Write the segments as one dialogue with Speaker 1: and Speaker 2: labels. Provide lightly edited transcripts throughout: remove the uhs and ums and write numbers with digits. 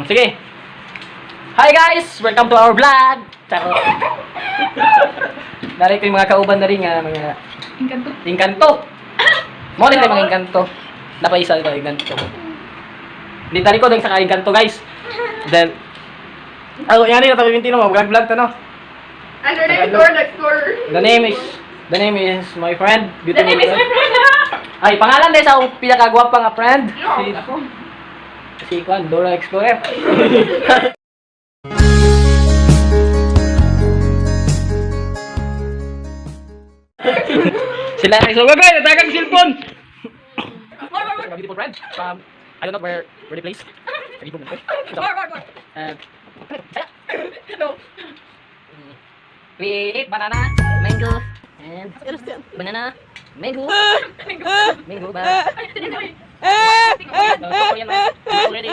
Speaker 1: Sige. Hi guys! Welcome to our vlog! Charot. Nari ko yung mga kauban na rin nga, mga
Speaker 2: Engkanto.
Speaker 1: Engkanto. Mo rin tayo mga engkanto. Napaisa ito, engkanto. Hindi tari ko din sa engkanto, guys. Then, ako, yan rin, natabi mo, vlog vlog to, no?
Speaker 3: And her name is Dora the Explorer.
Speaker 1: The name is my friend.
Speaker 2: The name is my friend.
Speaker 1: Ay, pangalan din sa akong pinakagwapa nga friend. Si,
Speaker 3: Ako.
Speaker 1: si Kwan, Dora Explorer. Sila ay so guys, natagang cellphone. My beautiful friend from I don't know where the place.
Speaker 3: No.
Speaker 1: We eat banana, mango, and banana, mango, mango, banana. Already.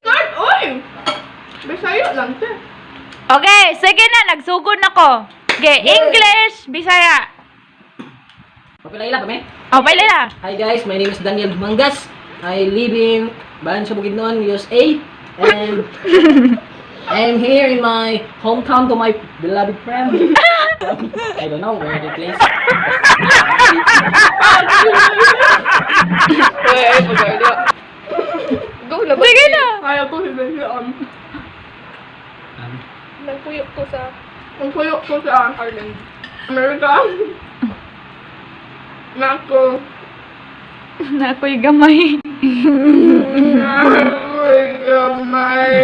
Speaker 3: Start, oy! Bisaya lang, te.
Speaker 2: Okay, sige na, nagsugod na ko. Okay, English, Bisaya.
Speaker 1: Okay, lang kami.
Speaker 2: Oh, pala na.
Speaker 1: Hi guys, my name is Daniel Mangas. I live in Bayan sa Bukidnon, USA. And I'm here in my hometown to my beloved friend. I don't know where the place.
Speaker 3: Uy, ay, pagkali. Go na ba?
Speaker 2: Sige na.
Speaker 3: Kaya ko si Bisaya. Nagpuyok ko sa... Nagpuyok ko sa Ireland. America. Nako.
Speaker 2: Na ako'y gamay.
Speaker 3: Ako'y gamay.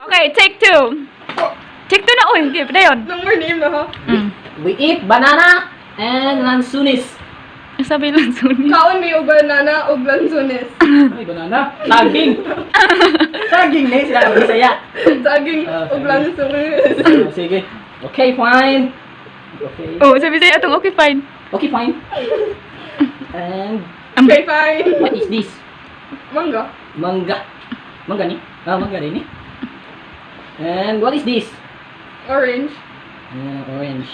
Speaker 2: Okay, take two. Take two na, uy. Hindi, pa yun.
Speaker 3: Nang more name na ha?
Speaker 1: We eat banana and lansunis.
Speaker 2: Sabi lang suni.
Speaker 3: Kaon may og banana og lansones.
Speaker 1: Ay, banana. Saging. Saging na sila ang Bisaya.
Speaker 3: Saging
Speaker 1: Ah,
Speaker 3: og lansones.
Speaker 1: Oh, sige. Okay, fine. Okay.
Speaker 2: Oh, sabi sa'yo atong okay, fine.
Speaker 1: Okay, fine. And
Speaker 3: Okay, fine.
Speaker 1: what is this?
Speaker 3: Mangga.
Speaker 1: Mangga. Mangga ni? Ah, mangga rin eh. And what is this?
Speaker 3: Orange.
Speaker 1: Orange.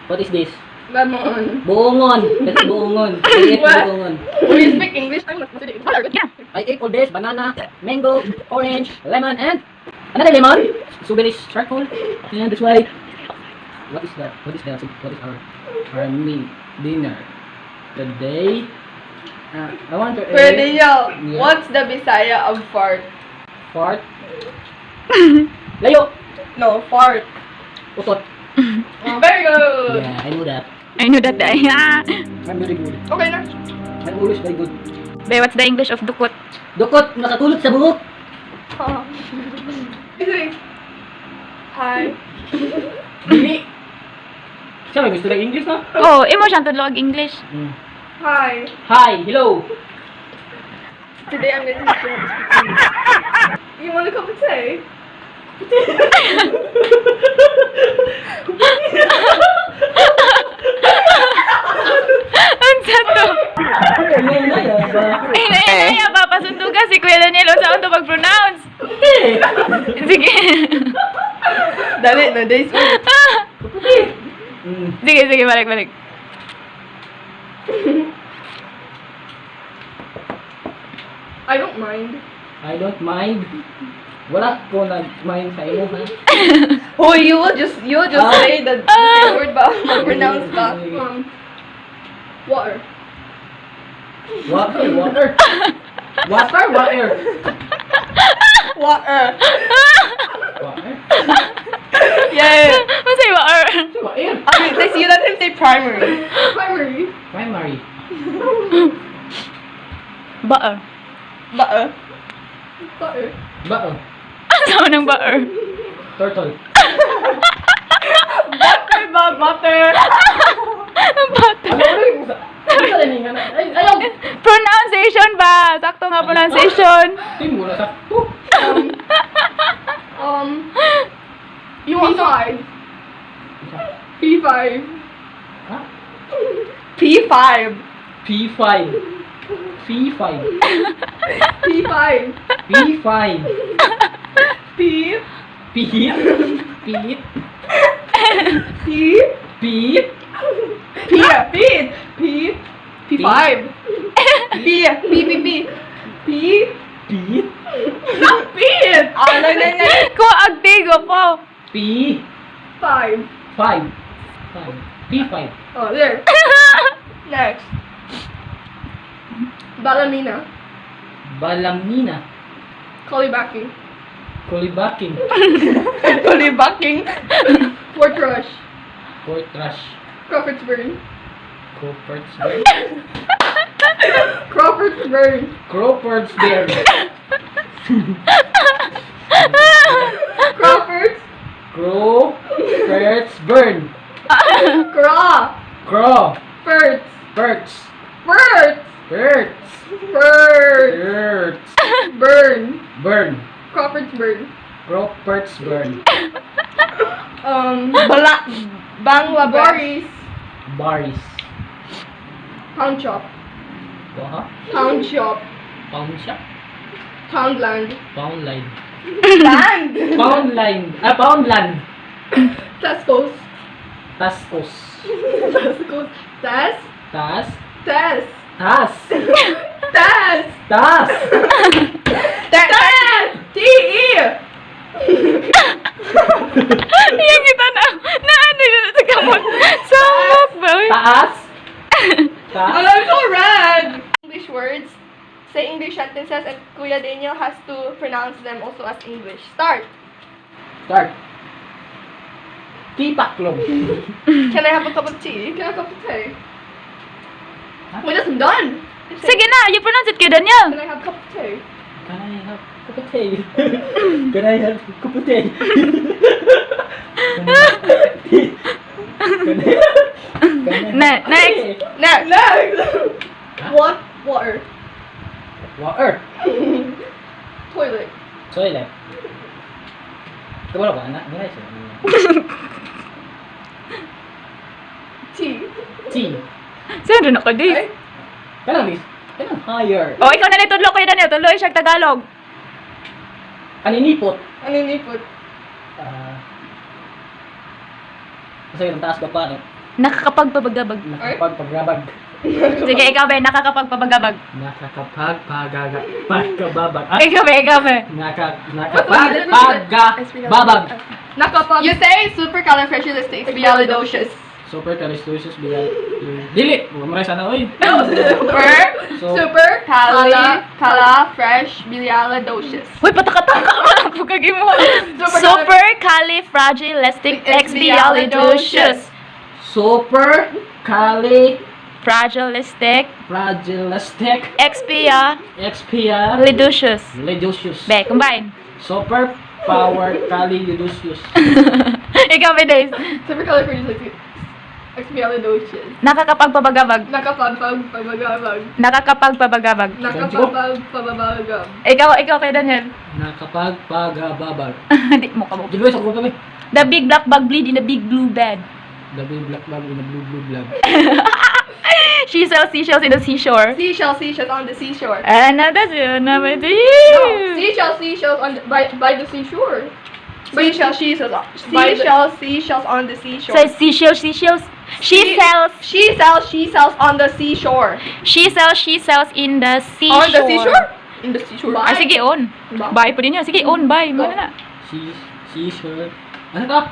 Speaker 1: What is this?
Speaker 3: Lemon.
Speaker 1: Buongon. That's buongon. I ate
Speaker 3: What?
Speaker 1: buongon.
Speaker 3: We speak English. I'm not
Speaker 2: Yeah.
Speaker 1: I ate all this. Banana, mango, orange, lemon, and another lemon. Sugar is charcoal. And that's why. What is that? What is that? What is our meal dinner today? I want to eat
Speaker 3: Pwede niyo.
Speaker 1: Yeah.
Speaker 3: What's the Bisaya of fart?
Speaker 1: Fart. Layo.
Speaker 3: No, fart.
Speaker 1: Utot.
Speaker 3: Very good.
Speaker 1: Yeah, I know that.
Speaker 2: I know that. Ah.
Speaker 1: I'm very good.
Speaker 3: Okay na.
Speaker 1: I'm always very good.
Speaker 2: Be, what's the English of dukot?
Speaker 1: Dukot, nakatulog sa buhok.
Speaker 3: Hi.
Speaker 1: Dili. Siya may gusto ng English, no?
Speaker 2: Oh, imo siyang tudlog English.
Speaker 3: Hi.
Speaker 1: Hi, hello.
Speaker 3: Today I'm going to teach you how to speak English. You want a cup of tea?
Speaker 2: Ang to?
Speaker 1: Ay, ay, ba?
Speaker 2: Ay, ay, ay, papasunduga si Kuya Daniel sa unto pag-pronounce. Sige.
Speaker 3: Dali na, days.
Speaker 2: Sige, sige, balik, balik.
Speaker 3: I don't mind.
Speaker 1: I don't mind. Wala ko nag-mind sa imo, ha?
Speaker 3: Oh, you will just
Speaker 1: Ah.
Speaker 3: say the same word ba? Pronounce ba? Water.
Speaker 1: Water, water. Water, water.
Speaker 3: Water.
Speaker 1: Water?
Speaker 3: Yeah.
Speaker 2: Masay ba, or?
Speaker 1: Sa water.
Speaker 3: I mean, they you let him say primary. Primary.
Speaker 1: Primary.
Speaker 2: Ba,
Speaker 3: Butter. Butter.
Speaker 1: Bao.
Speaker 2: Asa man ang ba, or?
Speaker 1: Turtle.
Speaker 3: Butter ba? Butter.
Speaker 2: Ang bata.
Speaker 1: Ano ano yung Ano sa nga na? Ay, ayaw!
Speaker 2: Pronunciation ba? Sakto nga pronunciation.
Speaker 1: Tim mo na sakto.
Speaker 3: You want P5. P5.
Speaker 1: Ha?
Speaker 3: P P5.
Speaker 1: P5. P5.
Speaker 3: P5.
Speaker 1: P5.
Speaker 3: P.
Speaker 1: P. P.
Speaker 3: P.
Speaker 1: P.
Speaker 3: P. P. P. P5. P. P. P. P. P.
Speaker 1: P.
Speaker 3: Not P. Ah, no, no, no.
Speaker 2: Kuha agtigo po.
Speaker 1: P.
Speaker 3: 5.
Speaker 1: 5. 5. P5.
Speaker 3: Oh, there. Next. Balamina.
Speaker 1: Balamina.
Speaker 3: Kolibaki.
Speaker 1: Kulibaking.
Speaker 3: Kolibaking. Fort Rush.
Speaker 1: Court Rush.
Speaker 3: Crawfordsburn.
Speaker 1: Crawfordsburg.
Speaker 3: Crawfordsburn.
Speaker 1: Crawfordsburg.
Speaker 3: Crawfords.
Speaker 1: Crawfordsburn.
Speaker 3: Craw.
Speaker 1: Craw.
Speaker 3: Ferts.
Speaker 1: Perts.
Speaker 3: Ferts.
Speaker 1: Perts.
Speaker 3: Ferts.
Speaker 1: Perts.
Speaker 3: Burn.
Speaker 1: Burn.
Speaker 3: Crawfordsburn.
Speaker 1: Crawfordsburn.
Speaker 3: Bala. Bangla Boris.
Speaker 1: Baris.
Speaker 3: Pound shop.
Speaker 1: Waha.
Speaker 3: Pound shop.
Speaker 1: Pound shop.
Speaker 3: Poundland.
Speaker 1: Pound line.
Speaker 3: Land.
Speaker 1: Pound line. Ah, pound land.
Speaker 3: Tesco's.
Speaker 1: Tascos.
Speaker 3: Tesco's. Tes.
Speaker 1: Tas.
Speaker 3: Tes.
Speaker 1: Tas.
Speaker 3: Tes.
Speaker 1: Tas.
Speaker 3: Tes. T E.
Speaker 2: Yung kita na, na ano yun sa kamot. Samok ba? Uy.
Speaker 1: Taas.
Speaker 3: Oh,
Speaker 1: Taas.
Speaker 3: I'm so red. English words. Say English sentences, and Kuya Daniel has to pronounce them also as English. Start.
Speaker 1: Start. Tipaklong.
Speaker 3: Can I have a cup of tea? Can I have a cup of tea? Wait, that's done.
Speaker 2: Sige na, you pronounce it kay Daniel.
Speaker 3: Can I have a cup of tea?
Speaker 1: Can I have cup of tea? Can I have cup of tea? Can I have tea? Can I have
Speaker 2: Next.
Speaker 1: tea?
Speaker 3: Next. Next. What? Water.
Speaker 1: Water.
Speaker 3: Toilet.
Speaker 1: Toilet. Kabalo ka, anak. Muna siya.
Speaker 3: Tea.
Speaker 1: Tea.
Speaker 2: Saan rin ako, Days?
Speaker 1: Kanang this. Kanang higher.
Speaker 2: Oh, ikaw na lang tudlo kay Daniel. Tudlo siya Tagalog.
Speaker 1: Aninipot.
Speaker 3: Ano nipot?
Speaker 1: Ah. Kasi yung taas ba pa, no?
Speaker 2: Nakakapagpabagabag.
Speaker 1: Nakakapagpagabag.
Speaker 2: Sige, ikaw be, nakakapagpabagabag.
Speaker 1: Nakakapagpagaga. Pagkababag. Ah,
Speaker 2: Ikaw be, ikaw be.
Speaker 1: Nakakapagpagababag.
Speaker 3: Nakapag. You say supercalifragilisticexpialidocious.
Speaker 1: Supercalifragilistic Dili! Huwag mo rin sana, oy.
Speaker 3: Super.
Speaker 1: So-
Speaker 3: Super. Cali. Cala. Fresh. Bilialidocious.
Speaker 2: Uy, patakataka ka lang po kagimo. Supercalifragilisticexpialidocious.
Speaker 1: Super cali
Speaker 2: Fragilistic
Speaker 1: fragilistic
Speaker 2: expialidocious.
Speaker 1: Expialidocious.
Speaker 2: Be, combine.
Speaker 1: Super power calidocious.
Speaker 2: Ikaw be, Days.
Speaker 3: Supercalifragilisticexpialidocious.
Speaker 2: Nakakapagpabagabag.
Speaker 3: Nakapagpagpabagabag.
Speaker 2: Nakakapagpabagabag.
Speaker 3: Nakapagpagpabagabag.
Speaker 2: Ikaw, ikaw kay Daniel.
Speaker 1: Nakapagpagababag.
Speaker 2: Hindi mo ka mo.
Speaker 1: Diluwi sa kami.
Speaker 2: The big black bug bleed in the big blue bed.
Speaker 1: The big black bag in the blue blue blag.
Speaker 2: She sells seashells in the seashore.
Speaker 3: Seashell, seashells on the seashore.
Speaker 2: Another number
Speaker 3: No, seashell, seashells on the, by the seashore. Seashell, seashells, seashell, seashells on the seashore.
Speaker 2: So seashells, seashells. She sells,
Speaker 3: She sells, she sells on the seashore.
Speaker 2: she sells, she sells in the seashore.
Speaker 3: On the seashore? In the seashore.
Speaker 2: Ah, sige, on. Bye po din yun. Sige, on, bye. Muna na.
Speaker 1: She shall. Ano to?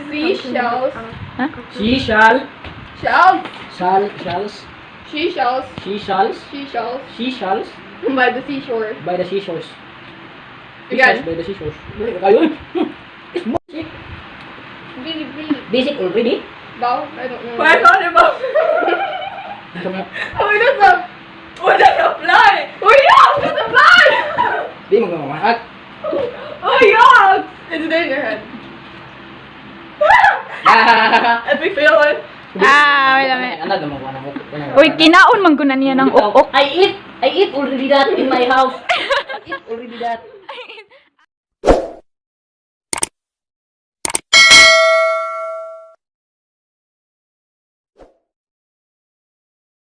Speaker 3: Seashells.
Speaker 2: Huh?
Speaker 1: She shall.
Speaker 3: Shells.
Speaker 1: Shall. Shalls.
Speaker 3: She shells.
Speaker 1: She shalls.
Speaker 3: She shells.
Speaker 1: She shalls.
Speaker 3: By the seashore.
Speaker 1: By the seashores. She
Speaker 3: Again.
Speaker 1: shalls by the seashores. Dili kayo. It's basic.
Speaker 3: Really, really.
Speaker 1: Basic already.
Speaker 3: Bow? I don't know. I thought about. Oh, that's a. Oh, that's a fly! Oh, yeah! That's a fly!
Speaker 1: Di mo mamahak.
Speaker 3: Oh, yeah! It's in your head. Epic fail one.
Speaker 2: Ah, wait a minute.
Speaker 1: Ano naman ko ano ko.
Speaker 2: Uy, kinaon man ko na niya ng ok-ok.
Speaker 1: I eat already that in my house. I eat already that.